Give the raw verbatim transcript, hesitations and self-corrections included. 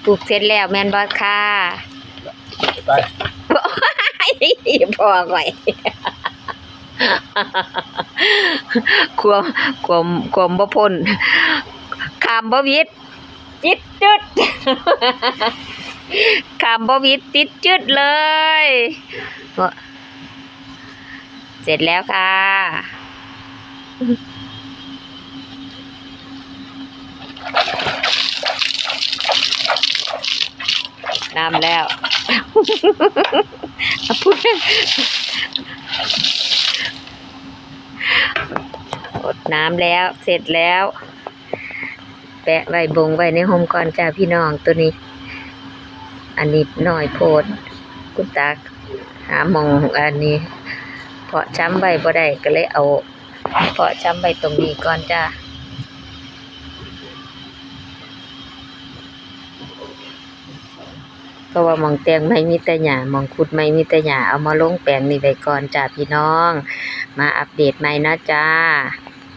ปลูกเสร็จแล้วแม่นบ่ค่ะ ไป พ่อข่อย ความความความบ่พ้น ข้ามบ่หวิด ติดจึด ข้ามบ่หวิด ติดจึดเลย เสร็จแล้วค่ะ น้ำแล้ว พูด หดน้ำแล้ว เสร็จแล้ว แปะไว้บงไว้ในฮ่มก่อนจ้าพี่น้อง ตัวนี้ อันนี้น้อยโพด คุณตาหาหม่องอันนี้ เพาะชำไว้บ่ได้ ก็เลยเอา เพาะชำไว้ตรงนี้ก่อนจ้า เพราะว่าหม่องแต่งใหม่มีแต่หญ้า หม่องขุดใหม่มีแต่หญ้า เอามาลงแปลงนี้ไว้ก่อนจ้าพี่น้อง มาอัปเดตใหม่นะจ้า